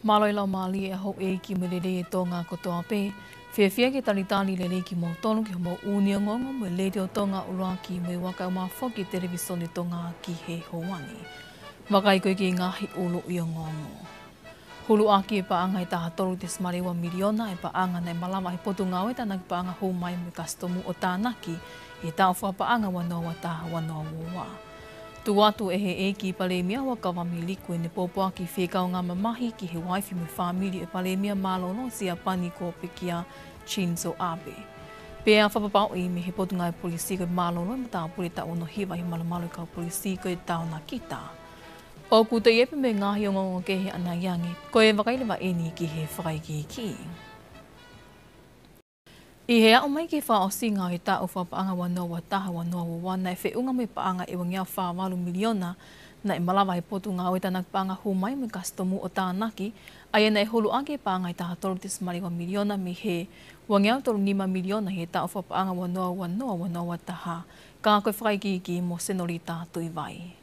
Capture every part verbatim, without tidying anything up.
Mālō e laumālie ʻa houʻeiki mo e lelei ʻa Tonga kotoa pē. Fiefia ke talitali lelei kimoutolu ki hoʻomou ʻuuni ongoongo mo e Letiō Tonga ʻUluaki mo e Vaka ʻUmaʻā foki Televisone Tonga ki he houa ni. Vakai ko e kiʻi ngaahi ʻuluʻi ongoongo. Huluʻaki e paʻanga ʻe taha tolu tesimale ua miliona e paʻanga naʻe malava he Potungāue Tānaki Paʻanga Hū Mai mo e Kasitomu ʻo tānaki ʻi he taʻu fakapaʻanga ua noa ua taha ua noa ua ua. Tuku atu ʻe he ʻEiki Palēmia Huʻakavameiliku ʻene pōpoaki fie kaungā mamahi ki he uaifi mo e fāmili ʻo e Palēmia Mālōlō Siapani ko Pekia Shinzo Abe. Pea fakapapauʻi mei he Potungāue Polisi ko e mālōlō e matāpule taʻu ono hiva ʻi he malumalu e kau polisi ko e Taonakita. ʻOku toe ʻi ai pē mo e ngaahi ongoongo kehe ʻanai ange, ko e vakai leva eni ki he fakaikiiki. ʻI he aʻu mai ki he fakaʻosinga ʻo e taʻu fakapaʻanga ua noa ua taha ua noa ua ua naʻe feʻunga mo e paʻanga ʻe uangeau fā valu miliona naʻe malava he Potungāue Tānaki Paʻanga Hū Mai mo e Kasitomu ʻo tānaki, ʻa ia naʻe huluʻaki e paʻanga ʻe taha tolu tesimale ua miliona mei he uangeau tolu nima miliona he taʻu fakapaʻanga ua noa ua noa ua noa ua taha. Ka ko e fakaikiiki mo Senolita Tuʻivai.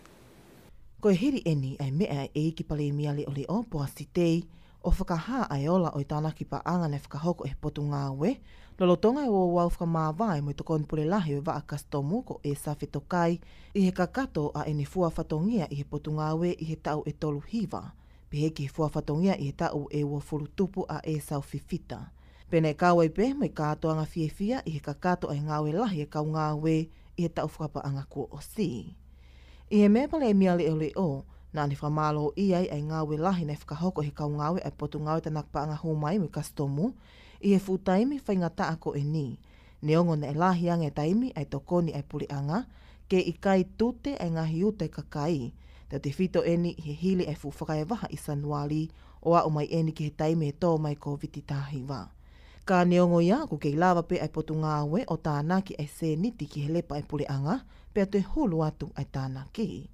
Ko e hili eni ʻa e meʻa ʻa e ʻEiki Palēmia Leʻoleʻo Poasi Tei, ʻo fakahā ʻa e ola ʻo e tānaki paʻanga naʻe fakahoko ʻe he Potungāue, lolotonga e ouau fakamāvae mo e Tokoni Pule Lahi ʻo e Vaʻa Kasitomu ko ʻEsa Fetokai, ʻi he kakato ʻa ʻene fua fatongia ʻi he Potungāue ʻi he taʻu ʻe tolu hiva, pehē ki he fua fatongia ʻi he taʻu ʻe uofulu tupu ʻa ʻEsau Fifita. Pea naʻe kau ai pē mo e kātoanga fiefia ʻi he kakato ʻa e ngāue lahi ʻa e kau ngāue ʻi he taʻu fakapaʻanga kuo ʻosi. ʻI he meʻa ʻa e Palēmia Leʻoleʻo, naʻá ne fakamālōʻia ai ʻa e ngāue lahi naʻe fakahoko ʻe he kau ngāue ʻa e Potungāue Tānaki Paʻanga Hū Mai mo e Kasitomu ʻi he fuʻu taimi faingataʻa ko eni. Neongo naʻe lahi ange e taimi ʻa e tokoni ʻa e puleʻanga ke ʻikai tute ʻa e ngaahi uta ʻa e kakai, tautefito eni ʻi he hili ʻa e fuʻu fakaevaha ʻi Sānuali ʻo aʻu mai eni ki he taimi ʻe tō mai Kōviti taha hiva. Ka neongo ia, ʻoku kei lava pē ʻa e Potungāue ʻo tānaki ʻa e sēniti ki he lepa ʻa e puleʻanga, pea toe hulu atu ʻa e tānaki.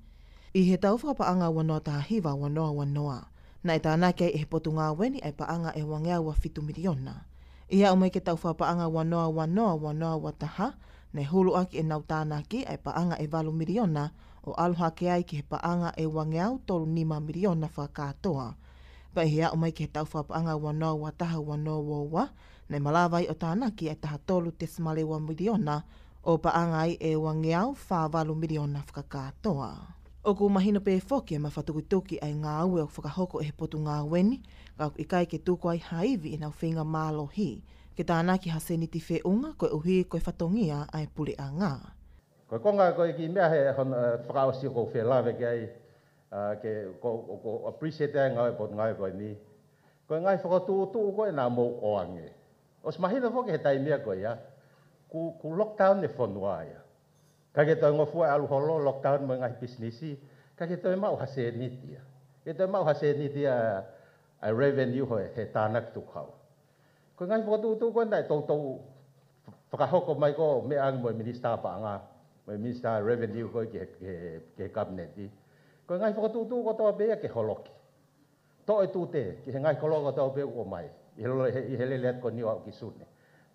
ʻI he taʻu fakapaʻanga ua noa taha hiva ua noa ua noa, naʻe tānaki ai ʻe he Potungāue ni ʻa e paʻanga ʻe uangeau ua fitu miliona. ʻI he aʻu mai ki he taʻu fakapaʻanga ua noa ua noa ua noa ua taha, naʻe huluʻaki ʻenau tānaki ʻa e paʻanga ʻe valu miliona ʻo ʻalu hake ai ki he paʻanga ʻe uangeau tolu nima miliona fakakātoa. Pea ʻi he aʻu mai ki he taʻu fakapaʻanga ua noa ua taha ua noa ua ua, naʻe malava ai ʻo tānaki ʻa e taha tolu tesimale ua miliona ʻo paʻanga ai ʻe uangeau fā valu miliona fakakātoa. ʻOku mahino pē foki ʻa e mafatukituki ʻa e ngāue ʻoku fakahoko ʻe he Potungāue ni, ka ʻoku ʻikai ke tuku ai ha ivi ʻenau feinga mālohi ke tānaki ha sēniti feʻunga koeʻuhi ko e fatongia ʻa e puleʻanga. Ko e konga ko e kiʻi meʻa he hono, eh, fakaʻosi ʻoku ou fie lave ki ai, ah, ke ko, ʻoku ou appreciate ai e ngāue ʻa e Potungāue ko eni. Ko e ngaahi fokotuʻutuʻu ko ē naʻa mou ʻoange. ʻOsi mahino foki he taimi ia ko ia, kuo, kuo lockdown e fonua ia. ʻIkai ke toe ngofua e ʻalu holo, lockdown mo e ngaahi pisinisi, ʻikai ke toe maʻu ha sēniti ia. ʻIkai ke toe maʻu ha sēniti ia ʻa e revenue ʻo e, he tānaki tukuhau. Ko e ngaahi fokotuʻutuʻu ko ē naʻe toutou fakahoko mai ko ē meʻa ange mo e Minisitā Paʻanga, mo e Minisitā Revenue ko ē ki he, ki he, ki he Kapineti. Ko e ngaahi fokotuʻutuʻu kotoa pē ia ke holoki. Toʻo e tute ki he ngaahi koloa kotoa pē ʻoku ʻomai. ʻI he lele, ʻi he lele atu ko eni ʻo aʻu ki Sune.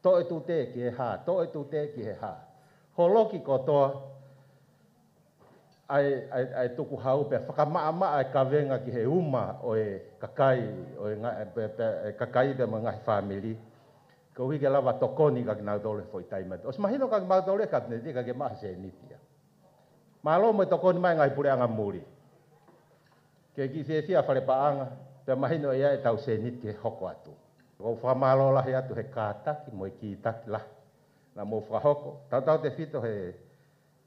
Toʻo e tute ki he hā, toʻo e tute ki he hā. Holoki kotoa ʻa e, ʻa e, ʻa e tukuhau pea fakamaʻamaʻa e kavenga ki he uma ʻo e kakai, ʻo e nga-, pe, pe, e kakai pea mo e ngaahi fāmili. Koeʻuhi ke lava tokoni kia kinautolu he foʻi taimi atu. ʻOsi mahino kia kimautolu he Kapineti ʻikai ke maʻu ha sēniti ia. Mālō mo e tokoni mai e ngaahi puleʻanga muli. Ke kiʻi fiefia Fale Paʻanga, pea mahino ia ʻetau sēniti ke hoko atu. ʻOku ou fakamālō lahi atu he kātaki mo e kītaki lahi naʻa mou fakahoko. Tautautefito he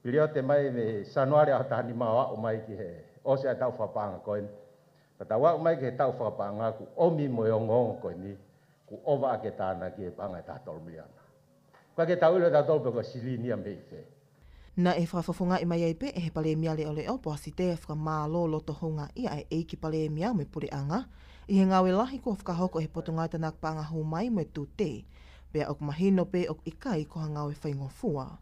piliote mai mei Sānuali ʻaho taha nima ʻo aʻu mai ki he ʻosi ʻa e taʻu fakapaʻanga ko eni. Pea tau aʻu mai ki he taʻu fakapaʻanga kuo ʻomi mo e ongoongo ko eni, kuo ʻova ʻaki e tānaki e paʻanga ʻe taha tolu miliona. ʻIkai ke tau ʻilo ʻe tautolu pe ko e silini ia mei fē. Naʻe fakafofongaʻi mai ai pē ʻe he Palēmia Leʻoleʻo Poasi Tei e fakamālō loto houngaʻia ʻa e ʻEiki Palēmia mo e puleʻanga ʻi he ngāue lahi kuo fakahoko ʻe he Potungāue Tānaki Paʻanga Hū Mai mo e Tute. Pea ʻoku mahino pē ʻoku ʻikai ko ha ngāue faingofua.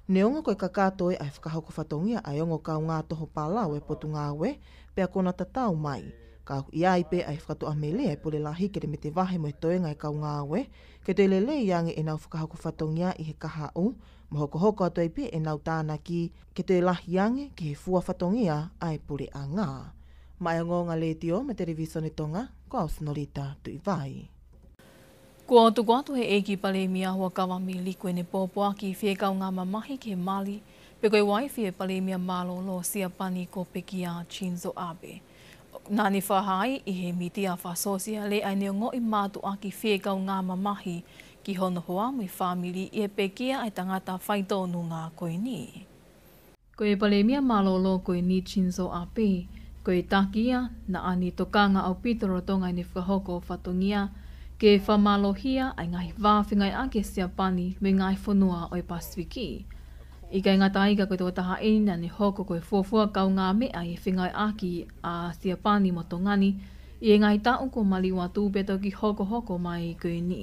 Neongo ko e kakato ē ʻa e fakahoko fatongia ʻa e ongo kaungā toho palau ʻa e Potungāue, pea kuo na tatau mai, ka ʻoku ʻi ai pē ʻa e fakatuʻamelie ʻa e Pule Lahi Kelemete Vahe mo e toenga ʻa e kau ngāue, ke toe lelei ange ʻenau fakahoko fatongia ʻi he kahaʻu, mo hokohoko atu ai pē ʻenau tānaki ke toe lahi ange ki he fua fatongia ʻa e puleʻanga. Maʻa e Ongoongo Letiō mo e Televisone Tonga, Ko au Senolita Tuʻivai. Kuo tuku atu ʻe he ʻEiki Palēmia Huʻakavameiliku ʻene pōpoaki fie kaungā mamahi ki he mali pe ko e uaifi ʻo e Palēmia Mālōlō ʻo Siapani ko Pekia Shinzo Abe. Naʻa ne fakahā ai ʻi he mītia fakasōsiale ʻa ʻene ongoʻi mātuʻaki fie kaungā mamahi ki hono hoa mo e fāmili ʻi he pekia ʻa e tangata faitōnunga ko eni. Ko e Palēmia mālōlō ko eni Shinzo Abe, ko e taki ia naʻa ne tokanga ʻaupito lolotonga ʻene fakahoko fatongia ke fakamālohia ʻa e ngaahi vā fengāueʻaki ʻa Siapani mo e ngaahi fonua ʻo e Pasifiki. ʻIkai ngata ai ka ko e tokotaha eni naʻa ne hoko ko e fuofua kaungāmeʻa ʻi he fengāueʻaki ʻa Siapani mo Tonga ni ʻi he ngaahi taʻu kuo maliu atu pea toki hokohoko mai ko eni.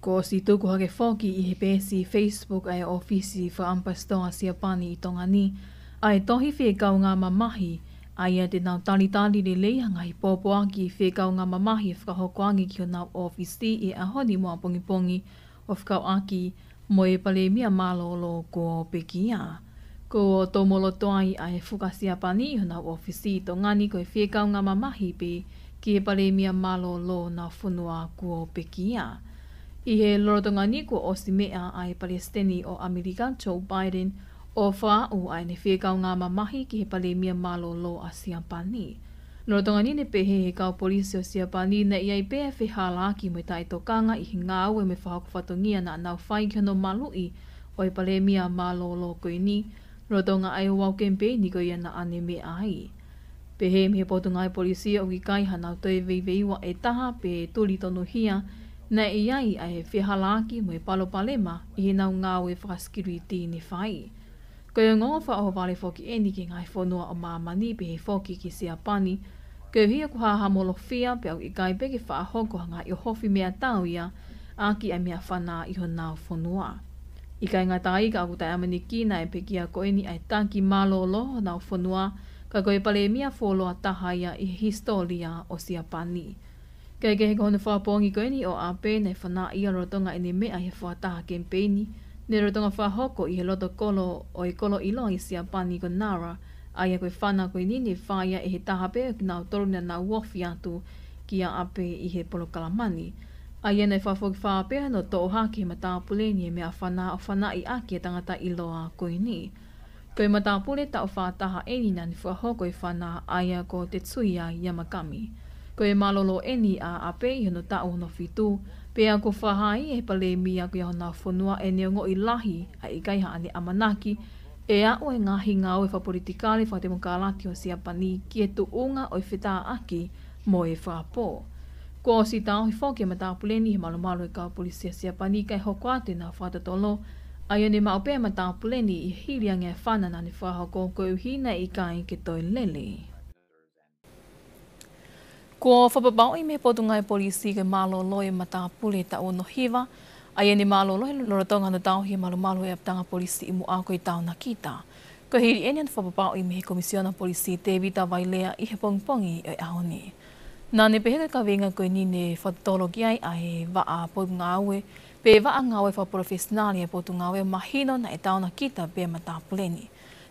Kuo ʻosi tuku hake foki ʻi he peesi Facebook ʻa e ʻŌfisi Fakaʻamipasitoa Siapani ʻi Tonga ni ʻa e tohi fie kaungā mamahi, ʻa ia te nau talitali lelei ʻa e ngaahi pōpoaki fie kaungā mamahi ʻe fakahoko ange ki honau ʻōfisi ʻi he ʻaho ni mo ʻapongipongi ʻo fekauʻaki mo e Palēmia mālōlō ko Pekia. Kuo tōmoloto ai ʻa e fuka Siapani ʻi honau ʻōfisi ʻi Tonga ni ko e fie kaungā mamahi pē ki he Palēmia mālōlō ʻo honau fonua ko Pekia. ʻI he lolotonga ni kuo ʻosi meʻa ʻa e Palesiteni ʻo ʻAmelika, Joe Biden, ʻo fakaaʻu ʻa ʻene fie kaungā mamahi ki he Palēmia mālōlō ʻa Siapani. Lolotonga ni ne pehē ʻe he kau polisi ʻo Siapani naʻe ʻi ai pē ʻa e fehālaaki mo e taʻetokanga ʻi he ngāue mo e fakahoko fatongia naʻa nau fai ki hono maluʻi ʻo e Palēmia mālōlō ko eni, lolotonga ʻa e ouau kemipeini ko ia naʻa ne meʻa ai. Pehē mei he Potungāue Polisi ʻoku ʻikai hanau toe veiveiua ʻe taha pe tuli tonuhia naʻe ʻi ai ʻa e fehālaaki mo e palopalema ʻi heʻenau ngāue fakasekiuliti ne fai. Ko e ongoongo fakaʻohovale foki eni ki he ngaahi fonua ʻo māmani pehē foki ki Siapani, koeʻuhi ʻoku hahamolofia pea ʻoku ʻikai pē ke fakahoko ha ngaahi ʻohofi meʻatau ia ʻaki ʻa e meʻafana ʻi honau fonua. ʻIkai ngata ai ka ʻoku taʻeʻamanekina ʻe he pekia ko eni ʻa e taki mālōlō ʻo honau fonua, ka ko e Palēmia fuoloa taha ia ʻi he hisitōlia ʻo Siapani. Kae kehe ko hono fakapoongi ko eni ʻo Abe naʻe fanauʻi ia lolotonga ʻene meʻa ʻi he fakataha kemipeini ne lolotonga fakahoko ʻi he loto kolo ʻo e kolo ʻiloa ʻi Siapani ko Nara, ʻa ia ko e fana ko eni ne fai ia ʻe he taha pē ʻo kinautolu naʻa nau ofi atu kia Abe ʻi he polokalama ni. ʻA ia naʻe fakafokifā pē hono toʻo hake ʻe he matāpule ni e meʻafana ʻo fanauʻi ʻaki e tangata ʻiloa ko eni. Ko e matāpule taʻu fā taha eni naʻa ne fakahoko e fana, ʻa ia ko Tetsuya Yamakami. Ko e mālōlō eni ʻa Abe ʻi hono taʻu hono fitu, pea kuo fakahā ʻe he Palēmia ko ia honau fonua ʻene ongoʻi lahi ʻa e ʻikai haʻane ʻamanaki ʻe aʻu e ngaahi ngāue fakapolitikale fakatemokalati ʻo Siapani ki he tuʻunga ʻo e fetāʻaki mo e fakapō. Kuo ʻosi tauhi foki e matāpule ni ʻe he malumalu ʻo e kau polisi ʻa Siapani kae hoko atu ʻenau fakatotolo, ʻa ia ne maʻu pē ʻe he matāpule ni ʻi he hili ange ʻa e fana naʻa ne fakahoko koeʻuhi naʻe ʻikai ke toe lele. Kuo fakapapauʻi mei he Potungāue Polisi ko e mālōlō e matāpule taʻu ono hiva, ʻa ia ne mālōlō he lolotonga hono tauhi ʻe he malumalu ʻo e ʻapitanga polisi ʻi muʻa ko e taonakita. Ko e hili eni hono fakapapauʻi mei he Komisiona Polisi Tēvita Vailea ʻi he pongipongi ʻo e ʻaho ni. Naʻa ne pehē ko e kaveinga ko eni ne fakatotolo ki ai ʻa e vaʻa potungāue, pe vaʻa ngāue fakapalofesinale ʻa e potungāue, mahino naʻe taonakita pē ʻa e matāpule ni.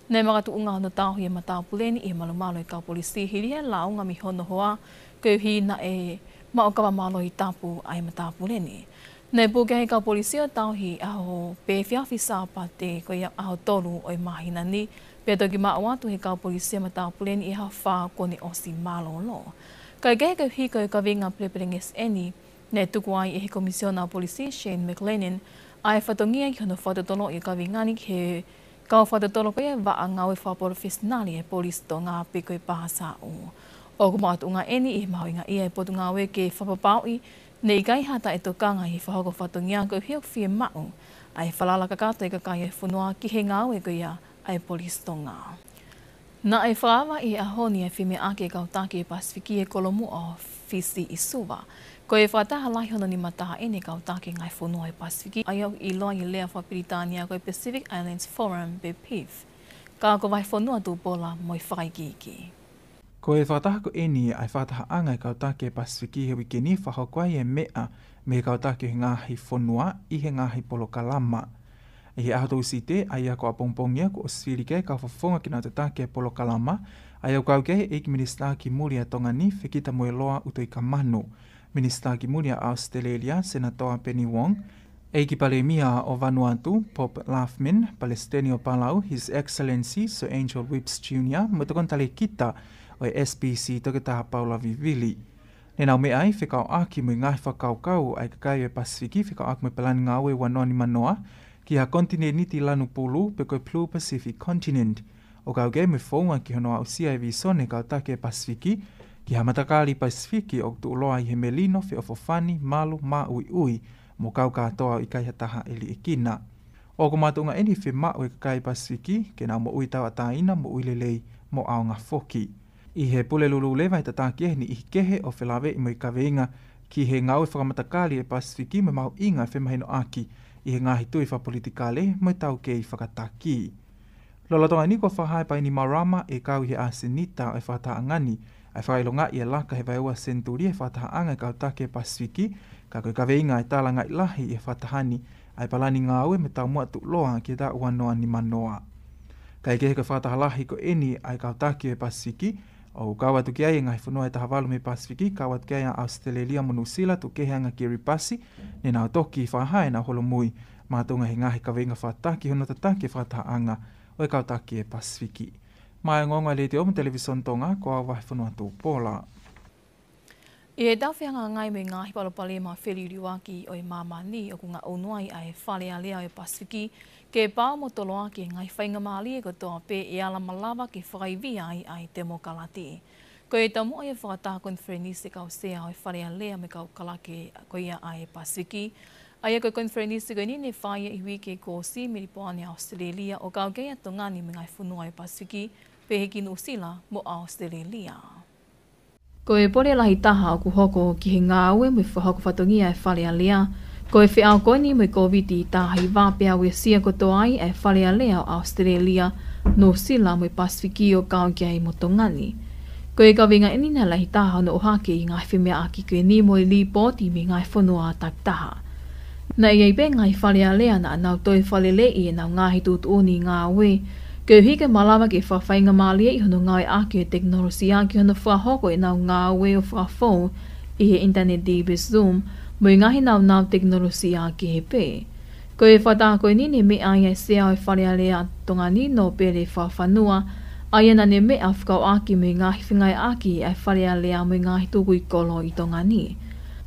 Naʻe makatuʻunga hono tauhi e matāpule ni ʻe he malumalu ʻo e kau polisi hili e lāunga mei hono hoa, koeʻuhi naʻe maʻu kava mālohi tapu ʻa e matāpule ni. Naʻe puke ʻe he kau polisi ʻo tauhi ʻi he ʻaho pē efiafi Sāpate, ko ia ʻaho tolu ʻo e māhina ni, pea toki maʻu atu ʻe he kau polisi e matāpule ni ʻi he ʻaho fā kuo ne ʻosi mālōlō. Kae kehe koeʻuhi ko e kaveinga pelepelengesi eni, naʻe tuku ai ʻe he Komisiona Polisi Shane McLennan ʻa e fatongia ki hono fakatotoloʻi e kaveinga ni ki he kau fakatotolo ko ia e vaʻa ngāue fakapalofesinale ʻa e Polisi Tonga pe ko e PSU. ʻOku makatuʻunga eni ʻi he mahuʻingaʻia e potungāue ke fakapapauʻi naʻe ʻikai ha taʻetokanga ʻi he fakahoko fatongia koeʻuhi ʻoku fiemaʻu ʻa e falala kakato e kakai e fonua ki he ngāue ko ia ʻa e Polisi Tonga. Naʻe fakaava ʻi he ʻaho ni e femeʻaʻaki e kau taki e Pasifiki he kolomuʻa ʻo Fisi ʻi Suva. Ko e fakataha lahi hono nima taha eni e kau taki e ngaahi fonua e Pasifiki, ʻa ia ʻoku ʻiloa ʻi he lea fakapilitānia ko e Pacific Islands Forum pe PIF. Ka ko Vaifonua Tupola mo e fakaikiiki. Ko e fakataha ko eni ʻa e fakatahaʻanga e kau taki e Pasifiki he uike ni, fakahoko ai e meʻa mei he kau taki he ngaahi fonua ʻi he ngaahi polokalama. ʻI he ʻaho Tūsite, ʻa ia ko ʻapongipongi ia, kuo ʻosi fili ki ai e kau fofonga ke nau tataki e polokalama, ʻA ia ʻoku kau ki ai ʻEiki Minisitā ki Muli ʻa Tonga ni, Fekitamoeloa ʻUtoikamanu, Minisitā ki Muli ʻa ʻAositelēlia, Senatoa Penny Wong, ʻEiki Palēmia ʻo Vanuatu, Bob Loughman, Palesiteni ʻo Palau, His Excellency Sir Angel Whipps Junior, mo e Tokoni Talēkita ʻo e S P C, Toketā Paula Vivili. Ne nau meʻa ai fekauʻaki mo e ngaahi fakakaukau ʻa e kakai ʻo e Pasifiki fekauʻaki mo e palani ngāue ua noa nima noa ki ha konitinēniti lanu pulu pe ko e Blue Pacific Continent, ʻo kau ki ai mo e founga ki hono aʻusia e vīsone e kau taki ʻo e Pasifiki ki ha matakali Pasifiki ʻoku tuʻuloa ʻi he melino, feʻofoʻofani, malu, māʻuiʻui, mo kau kātoa ʻo ʻikai ha taha ʻe liʻekina. ʻOku makatuʻunga eni e fiemaʻu ʻa e kakai Pasifiki ke nau moʻui tauʻatāina, moʻui lelei, mo ʻaonga foki. ʻI he Pulelulu leva ʻe tataki ʻe he niʻihi kehe ʻo felāveʻi mo e kaveinga ki he ngāue fakamatakali ʻa e Pasifiki mo e mahuʻinga e femahinoʻaki ʻi he ngaahi tui fakapolitikale mo e taukei fakataki. Lolotonga eni kuo fakahā ʻe Bainimarama ʻe kau ʻi he ʻasenita ʻo e fakatahaʻanga ni ʻa e fakaʻilongaʻi e laka he vaeua senituli e fakatahaʻanga e kau taki ʻo e Pasifiki, ka ko e kaveinga e tālangaʻi lahi ʻi he fakataha ni ʻa e palani ngāue mo e taumuʻa tuʻuloa ki he taʻu ua noa nima noa. Kaekehe ko e fakataha lahi ko eni ʻa e kau taki ʻo e Pasifiki, ʻoku kau atu ki ai e ngaahi fonua ʻe taha valu mei Pasifiki, kau atu ki ai ʻa ʻAositelēlia mo Nuʻusila, tukukehe ange ʻa Kiripasi, ne nau toki fakahā ʻenau holomui makatuʻunga he ngaahi kaveinga fakataki hono tataki e fakatahaʻanga ʻo e kau taki ʻo e Pasifiki. Maʻá e ongoongo ʻa e Letiō mo e Televīsone Tonga, ko au Vahefonua Tupola. ʻI heʻetau fehangahangai mo e ngaahi palopalema feliliuaki ʻo e māmani, ʻoku ngaʻunu ai ʻa e Fale Alea ʻo e Pasifiki ke paʻu mo toloaki e ngaahi faingamālie kotoa pē ʻe ala malava ke fakaivia ai ʻa e temokalati. Ko e taumuʻa ia e fakataha konifelenisi e kau sea ʻo e Fale Alea mo e kau kalake ko ia ʻa e Pasifiki. ʻA ia ko e konifelenisi ko eni ne fai ia ʻi he uike kuo ʻosi ʻi Melipoane, ʻAositelēlia, ʻo kau ki ai ʻa Tonga ni mo e ngaahi fonua ʻo e Pasifiki, pehē ki Nuʻusila mo ʻAositelēlia. Ko e pole lahi taha ʻoku hoko ki he ngāue mo e fakahoko fatongia e Fale Alea, ko e feʻao ko eni mo e Kōviti taha hiva, pea uesia kotoa ai e Fale Alea ʻo ʻAositelēlia, Nuʻusila mo e Pasifiki, ʻo kau ki ai mo Tonga ni. Ko e kaveinga eni naʻe lahi taha hono ʻohake ʻi he ngaahi femeʻaʻaki ko eni mo e lipooti mei he ngaahi fonua takitaha. Naʻe ʻi ai pē ngaahi Fale Alea naʻa nau toe fakaleleiʻi ʻenau ngaahi tuʻutuʻuni ngāue, koeʻuhi ke malava ke fakafaingamālieʻi hono ngāueʻaki e tekinolosia ki hono fakahoko ʻenau ngāue ʻo fakafou ʻi he ʻinitaneti pe Zoom, mo e ngaahi nāunau tekinolosia kehe pē. Ko e fakataha ko eni ne meʻa ai e sea ʻo e Fale Alea Tonga ni, Nōpele Fakafanua, ʻa ia naʻa ne meʻa fekauʻaki mo e ngaahi fengāueʻaki ʻa e Fale Alea mo e ngaahi tukui kolo ʻi Tonga ni.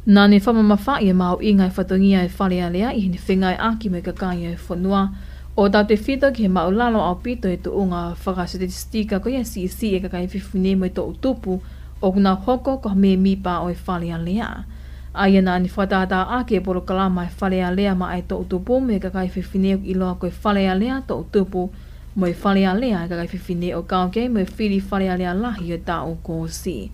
Naʻa ne fakamamafaʻi e mahuʻinga e fatongia e Fale Alea ʻi heʻene fengāueʻaki mo e kakai ʻo e fonua, ʻo tautefito ki he māʻulalo ʻaupito e tuʻunga fakasitetistika ko ia siʻisiʻi e kakai fefine mo e toʻutupu ʻoku nau hoko ko ha mēmipa ʻo e Fale Alea. ʻA ia naʻa ne fakatātāʻaki e polokalama e Fale Alea maʻá e toʻutupu mo e kakai fefine ʻoku ʻiloa ko e Fale Alea Toʻutupu mo e Fale Alea e Kakai Fefine, ʻo kau ki ai mo e fili Fale Alea lahi ʻo e taʻu kuo ʻosi.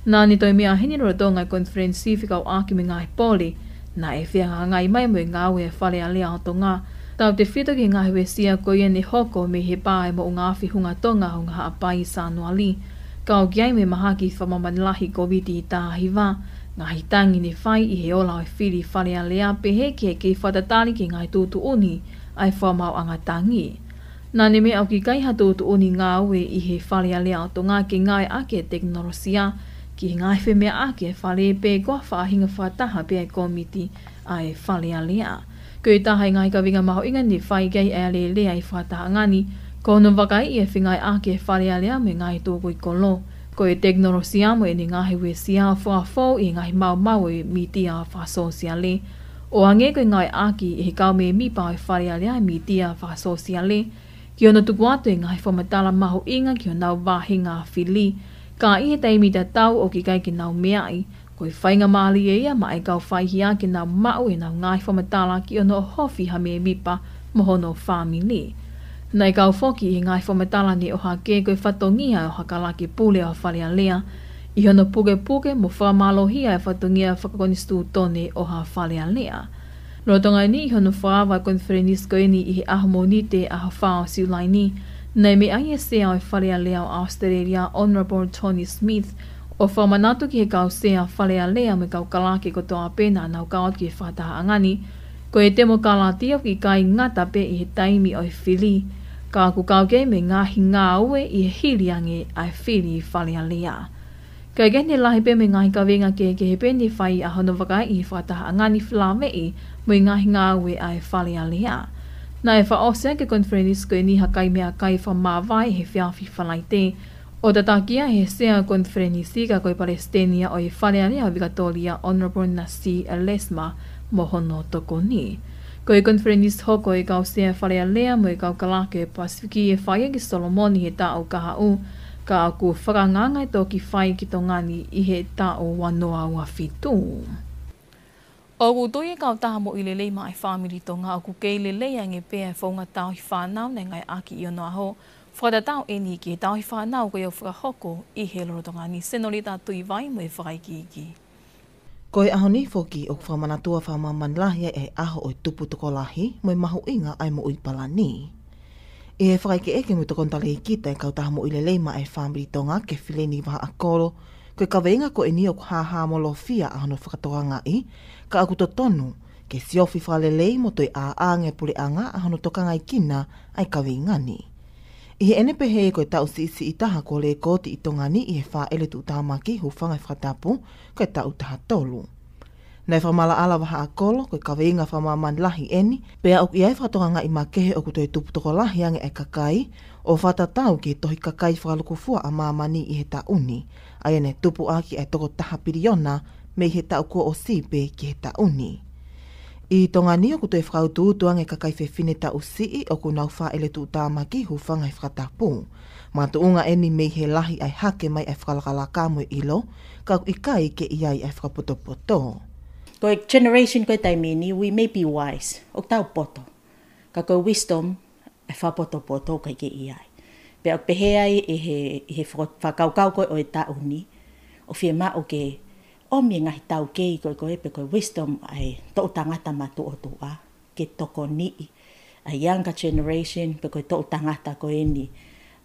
Naʻa ne toe meʻa heni lolotonga e konifelenisi fekauʻaki mo e ngaahi pole naʻe fehangahangai mai mo e ngāue e Fale Alea ʻo Tonga, tautefito ki he ngaahi uesia ko ia ne hoko mei he pā e moʻunga afi Hunga Tonga, Hunga Haʻapai, Sānuali, kau ki ai mo e mahaki fakamāmani lahi Kōviti taha hiva, ngaahi tangi ne fai ʻi he ola ʻo e fili Fale Alea, pehē ki he kei fakatatali ki he ngaahi tuʻutuʻuni ʻa e fakamaauʻanga tangi. Naʻa ne meʻa ʻoku ʻikai ha tuʻutuʻuni ngāue ʻi he Fale Alea ʻo Tonga ke ngāueʻaki e tekinolosia ki he ngaahi femeʻaʻaki e fale pe ko ha faʻahinga fakataha pē ʻa e kōmiti ʻa e Fale Alea. Ko e taha e ngaahi kaveinga mahuʻinga ne fai ki ai e alēlea ʻi he fakatahaʻanga ni, ko hono vakaiʻi e fengāueʻaki e Fale Alea mo e ngaahi tukui kolo, ko e tekinolosia mo ʻene ngaahi uesia ʻo fakafou ʻi he ngaahi maumau ʻo e mītia fakasōsiale, ʻo hangē ko e ngāueʻaki ʻe he kau mēmipa ʻo e Fale Alea e mītia fakasōsiale ki hono tuku atu e ngaahi fakamatala mahuʻinga ki honau vāhenga fili, ka ʻi he taimi tatau ʻoku ʻikai ke nau meaʻi, ko e faingamālie ia maʻá e kau faihiaki ke nau maʻu ʻenau ngaahi fakamatala ki hono ʻohofi ha mēmipa mo hono fāmili. Naʻe kau foki ʻi he ngaahi fakamatala ne ʻohake ko e fatongia ʻo ha kalake pule ʻo ha Fale Alea ʻi hono pukepuke mo fakamālohia e fatongia fakakonisitūtone ʻo ha Fale Alea. Lolotonga eni, ʻi hono fakaava e konifelenisi ko eni ʻi he ʻaho Mōnite, ʻaho fā ʻo Siulai ni, naʻe meʻa ai e sea ʻo e Fale Alea ʻo ʻAositelēlia, Honourable Tony Smith, ʻo fakamanatu ki he kau sea Fale Alea mo e kau kalake kotoa pē naʻa nau kau atu ki he fakatahaʻanga ni, ko e temokalati ʻoku ʻikai ngata pē ʻi he taimi ʻo e fili, Ka ʻoku kau kei mo e ngaahi ngāue ʻi he hili ange ʻa e fili Fale Alea. Kae kehe, ne lahi pē mo e ngaahi kaveinga kehekehe pē ne fai ʻa hono vakaiʻi ʻi he fakatahaʻanga ni felāveʻi mo e ngaahi ngāue ʻa e Fale Alea. Naʻe fakaʻosi ʻaki e konifelenisi ko eni ha kakai meʻakai fakamāvae he efiafi Falaite, ʻo tataki ia ʻe he Sea ʻo e konifelenisi, ka ko e Palesiteni ia ʻo e Fale Alea ʻo Vikatōlia, Honourable Nasi Lesma, mo hono tokoni. Ko e konifelenisi hoko ʻa e kau Sea Fale Alea mo e kau kalake Pasifiki ʻe fai ia ki Solomoni he taʻu kahaʻu, ka ʻoku fakaangaanga e toki fai ki Tonga ni ʻi he taʻu ua noa ua fitu. ʻOku tui e Kautaha Moʻui Lelei maʻa e Fāmili Tonga ʻoku kei lelei ange pē ʻa e founga tauhi fānau naʻe ngāueʻaki ʻi onoʻaho, fakatatau eni ki he tauhi fānau ko ia ʻoku fakahoko ʻi he lolotonga ni. Senolita Tuʻivai mo e fakaikiiki. Ko e ʻaho ni foki ʻoku fakamanatua fakamāmani lahi ai ʻa e ʻaho ʻo e tupu tokolahi mo e mahuʻinga ʻa e moʻui palani. ʻI he fakaʻekeʻeke mo e tokoni talēkita ʻa e Kautaha Moʻui Lelei maʻa e Fāmili Tonga, Kefileni Vahaʻakolo, ko e kaveinga ko eni ʻoku hāhāmolofia ʻa hono fakatokangaʻi, ka ʻoku totonu ke siofi fakalelei mo toe ʻā ange ʻa e puleʻanga ʻa hono tokangaekina ʻa e kaveinga ni. ʻI heʻene pehē, ko e taʻu siʻisiʻi taha kuo lekooti ʻi Tonga ni ʻi he fāʻele tuʻutāmaki hūfanga he fakatapu, ko e taʻu taha tolu. Naʻe fakamaʻalaʻala Vahaʻakolo ko e kaveinga fakamāmani lahi eni, pea ʻoku ʻi ai e fakatokangaʻi makehe ʻoku toe tupu tokolahi ange ʻa e kakai, ʻo fakatatau ki he tohi kakai fakalūkufua ʻa māmani ʻi he taʻu ni, ʻa ia naʻe tupu ʻaki ʻa e toko taha piliona mei he taʻu kuo ʻosi pē ki he taʻu ni. ʻI Tonga ni ʻoku toe fakautuutu ange e kakai fefine taʻu siʻi ʻoku nau fāʻele tuʻutāmaki hūfanga he fakatapu. Makatuʻunga eni mei he lahi ʻa e hake mai ʻa e fakalakalaka mo e ʻilo, ka ʻoku ʻikai ke ʻi ai ʻa e fakapotopoto. Ko e generation ko e taimi ni, we may be wise, ʻoku tau poto. Ka ko e wisdom, ʻa e fakapotopoto ʻoku ʻikai ke ʻi ai. Pea ʻoku pehē ai ʻe he, ʻe he faka-, fakakaukau ko ē ʻo e taʻu ni, ʻoku fiemaʻu ke ʻomi e ngaahi taukei ko ē ko ē pe ko e wisdom ʻa e toʻu tangata matuʻotuʻa ke tokoniʻi ʻa e younger generation pe ko e toʻu tangata ko eni,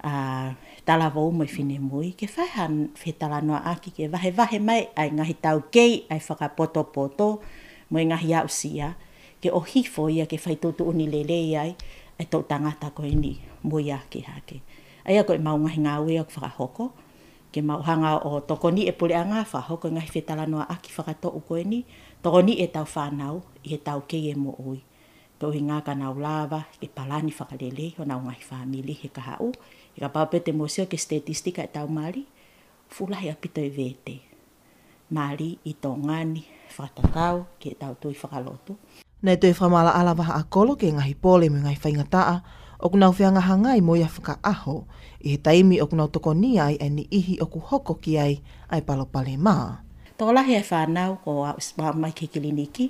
ʻa e talavou mo e finemui, ke fai ha fetalanoaʻaki ke vahevahe mai ʻa e ngaahi taukei ʻa e fakapotopoto mo e ngaahi aʻusia, ke ʻohifo ia ke fai tuʻutuʻuni lelei ai ʻa e toʻu tangata ko eni mui ake hake. ʻA ia ko e mau ngaahi ngāue ʻoku fakahoko, ke mau hanga ʻo tokoniʻi e puleʻanga, fakahoko e ngaahi fetalanoaʻaki fakatoʻu ko eni, tokoniʻi ʻetau fānau ʻi he taukei e moʻui. Ko e ʻuhinga ka nau lava ke palani fakalelei honau ngaahi fāmili he kahaʻu. He kapau pē te mou sio ki he statistika ʻetau mali, fuʻu lahi ʻaupito e vete mali ʻi Tonga ni, fakatatau ki heʻetau tui fakalotu. Naʻe toe fakamaʻalaʻala Vahaʻakolo ki he ngaahi pole mo e ngaahi faingataʻa ʻoku nau fehangahangai mo ia fakaʻaho, ʻi he taimi ʻoku nau tokonia ai ʻa e niʻihi ʻoku hoko ki ai ʻa e palopalema. Tokolahi ʻa e fānau ko ē ʻoku ʻalu mai ki he kiliniki,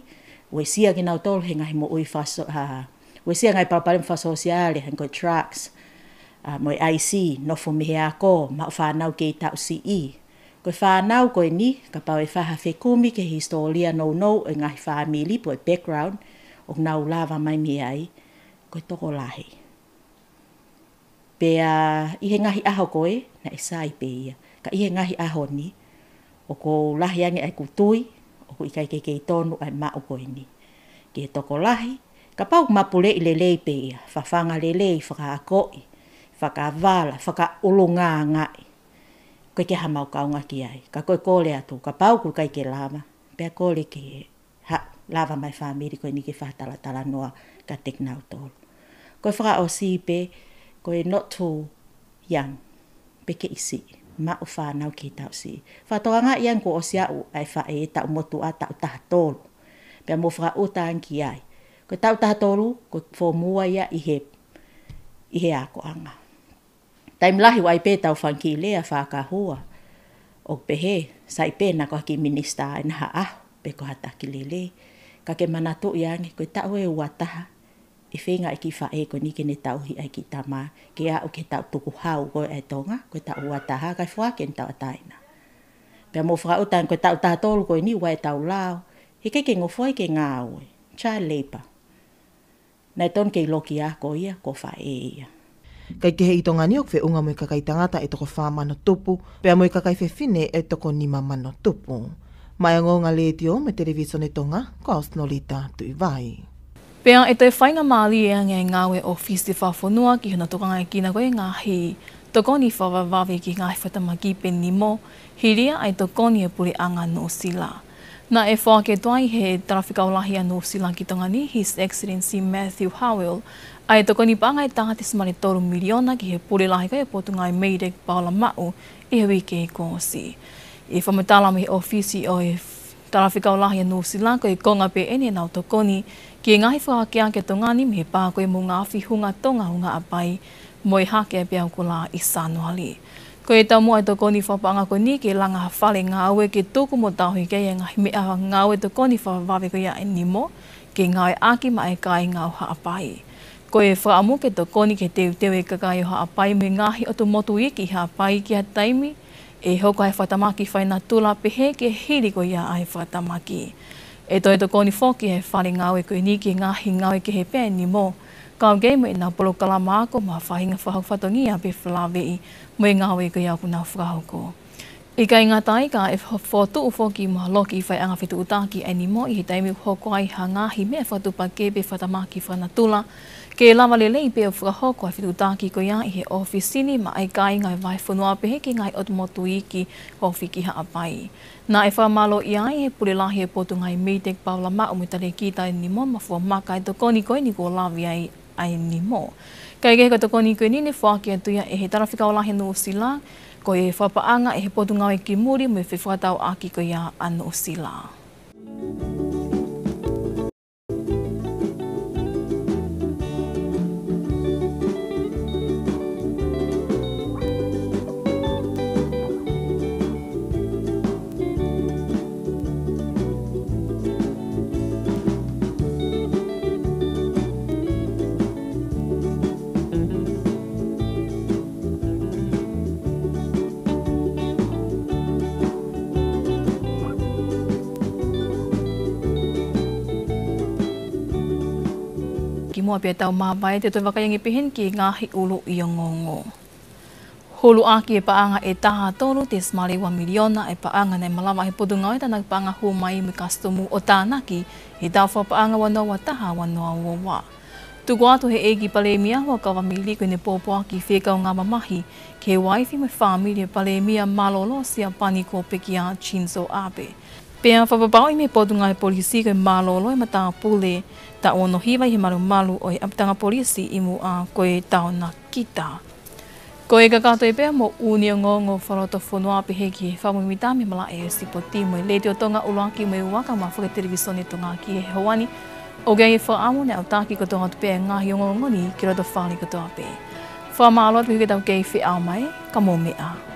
uesia kinautolu he ngaahi moʻui fakaso-, ha, uesia ngaahi palopalema fakasōsiale, hangē ko e drugs, ʻa, mo e ʻaisi, nofo mei he ako, maʻu fānau kei taʻu siʻi. Ko e fānau ko eni, kapau ʻe fai ha fekumi ki he hisitōlia nounou ʻo e ngaahi fāmili pe ko e background ʻoku nau lava mai mei ai, ko e tokolahi. Pea ʻi he ngaahi ʻaho ko ē, naʻe sai pē ia. Ka ʻi he ngaahi ʻaho ni, ʻoku lahi ange ʻa ʻeku tui ʻoku ʻikai ke kei tonu ʻa e maʻu ko eni. Ki he tokolahi, kapau ʻoku mapuleʻi lelei pē ia, fafanga lelei, fakaakoʻi, fakavala, fakaʻulungaangaʻi, ʻoku ʻikai ke ʻi ai haʻamau kaunga ki ai. Ka ko e kole atu, kapau ʻoku ʻikai ke lava, pea kole ke ha, lava mai e fāmili ko eni ke fakatalatalanoa kiate kinautolu. Ko e fakaʻosi pē, ko e not too young, pe kei siʻi, maʻu fānau kei taʻu siʻi. Fakatokangaʻi ange kuo ʻosi aʻu ʻa e faʻē taʻu motuʻa, taʻu taha tolu. Pea mou fakaʻuta ange ki ai. Ko e taʻu taha tolu, ko e fomua ia ʻi he, ʻi he akoʻanga. Taimi lahi ʻoku ʻi ai pē ʻetau fanga kiʻi lea fakahua ʻoku pehē, sai pē naʻa ko ha kiʻi minisitā ʻi ha ʻaho, pe ko ha taki lelei. Ka ke manatuʻi ange, ko e taʻu ʻe ua taha, ʻe feinga e kiʻi faʻē ko eni ke ne tauhi ʻa e kiʻi tama, ke aʻu ki he taʻu tukuhau ko ē ʻa e Tonga, ko e taʻu ua taha, kae foaki ʻene tauʻatāina. Pea mou fakaʻuta ange ko e taʻu taha tolu ko eni ʻoku ʻi ai ʻetau lao, heʻikai ke ngofua ke ngāue, child labour. Naʻe tonu ke ʻiloki ia ko ia ko e faʻē ia. Kae kehe, ʻi Tonga ni ʻoku feʻunga mo e kakai tangata ʻe toko fā mano tupu, pea mo e kakai fefine ʻe toko nima mano tupu. Maʻá e Ongoongo Letiō mo e Televisone Tonga, ko au Senolita Tuʻivai. Pea ʻe toe faingamālie ange ʻa e ngāue ʻa e ʻŌfisi Fakafonua ki hono tokangaʻi ʻa e ngaahi tokoni fakavavevave ki he ngaahi fakatamaki pe nimo, hili ia ʻa e tokoni ʻa e Puleʻanga Nuʻusila. Naʻe foaki atu ai ʻe he Talafekau Lahi ʻa Nuʻusila ki Tonga ni, His Excellency Matthew Howell, ʻa e tokoni paʻanga ʻe taha tesimale tolu miliona ki he pule lahi ko ia ʻo e Potungāue MEIDECC Paula Maʻu ʻi he uike kuo ʻosi. ʻI he fakamatala mei he ʻōfisi ʻo e Talafekau Lahi ʻa Nuʻusila, ko e konga pē ʻeni ʻenau tokoni ki he ngaahi fakahākeaki ʻa Tonga ni mei he pā ko ia Moʻungaafi Hunga Tonga Hunga Haʻapai mo e hake ʻa e peau kula ʻi Sānuali. Ko e taumuʻa ʻa e tokoni fakapaʻanga ko eni ke langa ha fale ngāue ke tuku mo tauhi ki ai ʻa e ngaahi meʻangāue tokoni fakavavevave ko ia ʻa e nimo, ke ngāueʻaki maʻa e kāinga ʻo Haʻapai. Ko e fakaʻamu ke tokoni ke teuteu ʻa e kakai ʻo Haʻapai mo e ngaahi ʻotu motu iiki ʻi Haʻapai ki ha taimi ʻe hoko ai e fakatamaki fakanatula pehē ki he hili ko ia ʻa e fakatamaki. ʻE toe tokoni foki ʻa e fale ngāue ko eni ki he ngaahi ngāue kehe pē ʻa e nimo, kau ki ai mo ʻenau polokalama ako mo ha faʻahinga fakahoko fatongia pe felāveʻi mo e ngāue ko ia ʻoku nau fakahoko. ʻIkai ngata ai, ka ʻe fo-, fokotuʻu foki mo ha loki faiʻanga fetuʻutaki ʻa e nimo ʻi he taimi ʻoku hoko ai ha ngaahi meʻa fakatuʻupakē pe fakatamaki fakanatula, ke lava lelei pē ʻo fakahoko ʻa e fetuʻutaki ko ia ʻi he ʻōfisi ni maʻa e kāinga ʻo e vahefonua pehē ki he ngaahi ʻotu motu iiki ofi ki Haʻapai. Naʻe fakamālōʻia ai ʻe he Pule Lahi ʻo e Potungāue MEIDECC Paula Maʻu mo e talēkita ʻo e nimo, Mafua Maka, ʻa e tokoni ko eni kuo lave ai ʻa e nimo. Kae kehe, ko e tokoni ko eni ne foaki atu ia ʻe he Talafekau Lahi ʻa Nuʻusila, ko e fakapaʻanga ʻe he Potungāue ki Muli mo e fefakatauʻaki ko ia ʻa Nuʻusila. Kimuʻa pea tau māvae, te tau vakai ange pē heni ki he ngaahi ʻuluʻi ongoongo. Huluʻaki e paʻanga ʻe taha tolu tesimale ua miliona e paʻanga naʻe malava ʻe he Potungāue Tānaki Paʻanga Hū Mai mo e Kasitomu ʻo tānaki he taʻu fakapaʻanga ua noa ua taha ua noa ua ua. Tuku atu ʻe he ʻEiki Palēmia Huʻakavameiliku ʻene pōpoaki fekaungāmamahi ki he uaifi mo e fāmili ʻo e Palēmia mālōlō ʻo Siapani ko Pekia Shinzo Abe. Pea fakapapauʻi mei he Potungāue Polisi ko e mālōlō e matāpule taʻu ono hiva ʻi he malumalu ʻo e ʻapitanga polisi ʻi muʻa ko e taonakita. Ko e kakato ia pea mo e ʻū ongoongo fakalotofonua pehē ki he fakamuimuitaha mei he malaʻe ʻo e sipoti mei he Letiō Tonga ʻUluaki mo e Ua Kaumāfua Televīsone Tonga ki he ʻaho ni. ʻOku ʻi ai e fakaʻamu naʻa tau taki kotoa atu pē ʻa e ngaahi ongoongo ni ki loto fale kotoa pē. Fakamālō atu pē ki heʻetau kei feʻao mai, ka mou meʻa